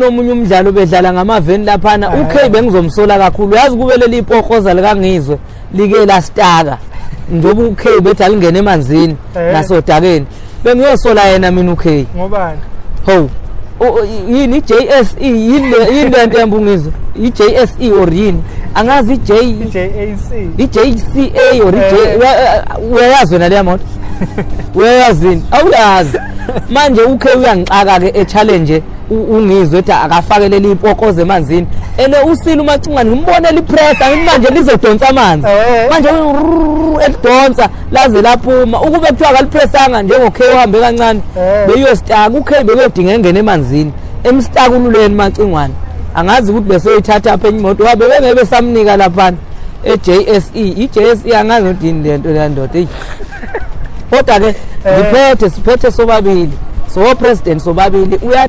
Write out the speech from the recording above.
Omunye umdlalo bedlala ngamaveni laphana, uK bengizomsola kakhulu. Yazi kube leli ipohoza likaNgizwe like lastaka njengoba uK bethi alingene emanzini nasodakeni, bengiyosola yena mina uK. Ngobani? Ho, yini i-JSE? Yini le nto yambungizwe, i-JSE or yini? Angazi, i-J JAC. I-JCA or i-J. Uyayazi wena leya moto? Uyayazini? Awuyazi. Manje uK uyangixaka-ke e-challenge uNgizwe ethi akafake leli ipokozo emanzini, ene usile uMacingwane, ngimbonela ipress, angithi manje lizodonsa amanzi. Manje elidonsa laze laphuma. Ukube kuthiwa akalipressanga njengo-K uhambe kancane, beyostaka u-K, bekuyodinga engene emanzini emstakululeni Macingwane. Angazi ukuthi besoyithatha apha enye imoto, wabe bengeke besamnika laphana e-JSE, i-JSE, angazi ukuthi yini le nto leya ndoda, eyi. Kodwa-ke ngiphethe, siphethe sobabili, so president sobabili uya